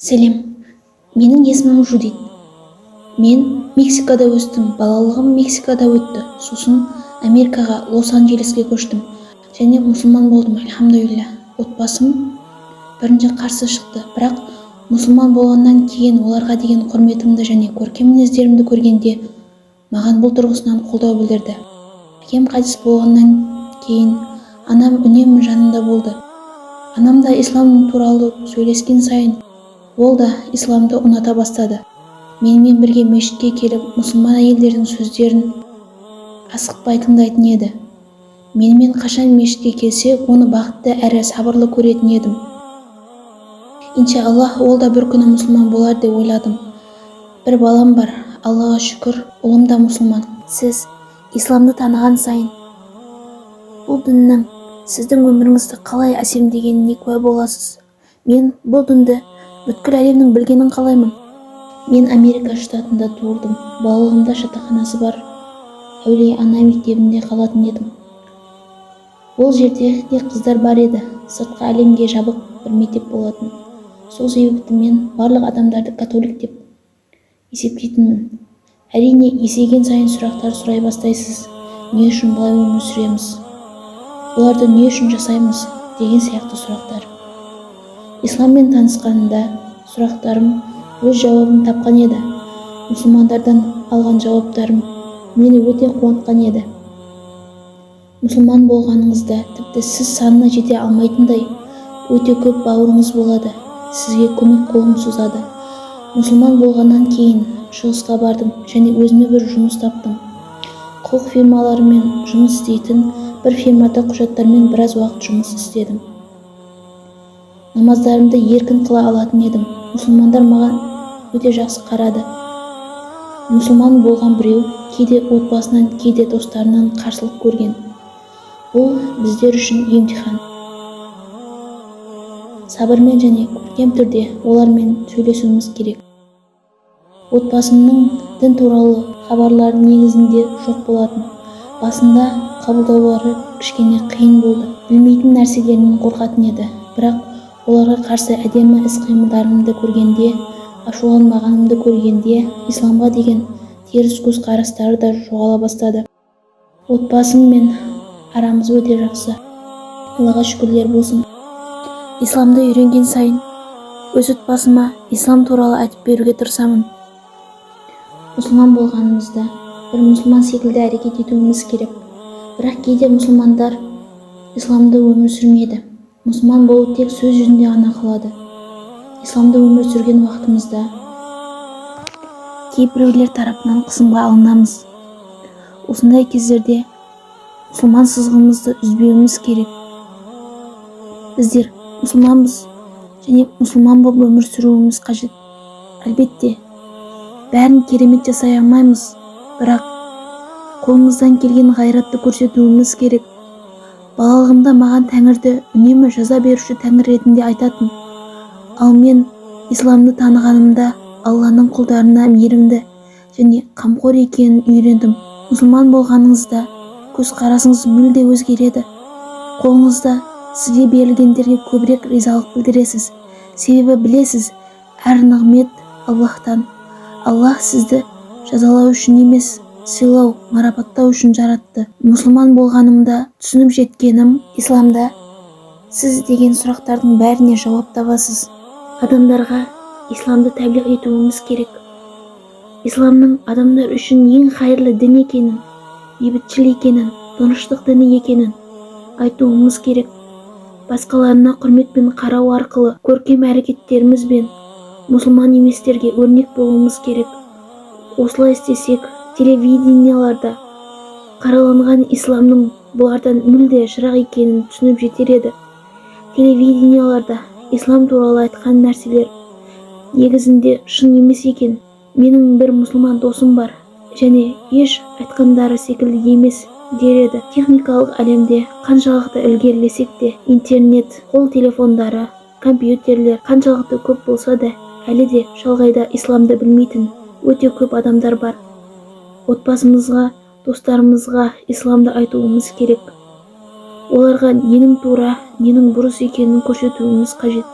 Сәлем, менің есімім Жудит. Мен Мексикада өстім, балалығым Мексикада өтті. Сосын Америкаға, Лос-Анджелеске көштім және мұсылман болдым, альхамдулилля. Отбасым бірінші қарсы шықты, бірақ мұсылман болғаннан кейін оларға деген құрметімді және көркем мінездерімді көргенде маған бұл тұрғысынан қолдау білдірді. Әкем қайтыс болғаннан кейін анам үнемі жанымда болды. Анам да ислам туралы сөйлескен сайын ол да исламды ұната бастады. Менімен бірге мешітке келіп, мұсылман әйелдердің сөздерін асықпай тыңдайтын еді. Менімен қашан мешітке келсе, оны бақытты әрі сабырлы көретін едім. Иншаллах, ол да бір күні мұсылман болар деп ойладым. Бір балам бар, Аллаға шүкір, ұлым да мұсылман. Сіз исламды таныған сайын бұл діннің сіздің өміріңізді қалай әсемдегеніне куә боласыз. Мен бұл дінді бүткіл әлемнің білгенін қалаймын. Мен Америка штатында туылдым. Балалығымда жатақханасы бар Әулие Ана мектебінде қалатын едім. Ол жерде тек қыздар бар еді. Сыртқы әлемге жабық бір мектеп болатын. Сол себепті мен барлық адамдарды католик деп есептейтінмін. Әрине, есейген сайын сұрақтар сұрай бастайсыз. Не үшін бұлай өмір сүреміз? Бұларды не үшін жасаймыз? Деген сияқты сұрақтар. Исламмен танысқанымда сұрақтарым өз жауабын тапқан еді. Мұсылмандардан алған жауаптарым мені өте қуантқан еді. Мұсылман болғаныңызда тіпті сіз санына жете алмайтындай өте көп бауырыңыз болады, сізге көмек қолын созады. Мұсылман болғаннан кейін шығысқа бардым және өзіме бір жұмыс таптым. Құқық фирмаларымен жұмыс істейтін бір фирмада құжаттармен біраз уақыт жұмыс істедім. Намаздарымды еркін қыла алатын едім. Мұсылмандар маған өте жақсы қарады. Мұсылман болған біреу кейде отбасынан, кейде достарынан қарсылық көрген. Бұл біздер үшін емтихан. Сабырмен және көркем түрде олармен сөйлесуіміз керек. Отбасымның дін туралы хабарлары негізінде жоқ болатын. Басында қабылдаулары кішкене қиын болды. Білмейтін нәрселерінен қорқатын еді. Бірақ оларға қарсы әдемі іс-қимылдарымды көргенде, ашуланбағанымды көргенде, исламға деген теріс көзқарастары да жоғала бастады. Отбасыммен арамыз өте жақсы. Аллаға шүкірлер болсын. Исламды үйренген сайын өз отбасыма ислам туралы айтып беруге тырысамын. Мұсылман болғанымызда бір мұсылман секілді әрекет етуіміз керек. Бірақ кейде мұсылмандар исламды өмір сүрмейді. Мұсылман болу тек сөз жүзінде ғана қалады. Исламды өмір сүрген уақытымызда кейбіреулер тарапынан қысымға алынамыз. Осындай кездерде мұсылман сызығымызды үзбеуіміз керек. Біздер мұсылманбыз және мұсылман болып өмір сүруіміз қажет. Әлбетте, бәрін керемет жасай алмаймыз, бірақ қолымыздан келген ғайратты көрсетуіміз керек. Балалығымда маған Тәңірді үнемі жаза беруші Тәңір ретінде айтатын. Ал мен исламды танығанымда Алланың құлдарына мейірімді және қамқор екенін үйрендім. Мұсылман болғаныңызда көзқарасыңыз мүлде өзгереді. Қолыңызда сізге берілгендерге көбірек ризалық білдіресіз. Себебі білесіз, әр нығмет Аллаһтан. Аллаһ сізді жазалау үшін емес, сыйлау, марапаттау үшін жаратты. Мұсылман болғанымда түсініп жеткенім, исламда сіз деген сұрақтардың бәріне жауап табасыз. Адамдарға исламды таблиғ етуіміз керек. Исламның адамдар үшін ең қайырлы дін екенін, бейбітшіл екенін, тыныштық діні екенін айтуымыз керек. Басқаларына құрметпен қарау арқылы көркем әрекеттерімізбен мұсылман еместерге өрнек болуымыз керек. Осылай істесек, телевиденияларда қараланған исламның бұлардан мүлде жырақ екенін түсініп жетер еді. Телевиденияларда ислам туралы айтқан нәрселер негізінде шын емес екен. Менің бір мұсылман досым бар және еш айтқандары секілді емес дер еді. Техникалық әлемде қаншалықты ілгерілесек те, интернет, қол телефондары, компьютерлер қаншалықты көп болса да, әлі де шалғайда исламды білмейтін өте көп адамдар бар. Отбасымызға, достарымызға исламды айтуымыз керек. Оларға ненің тура, ненің бұрыс екенін көрсетуіміз қажет.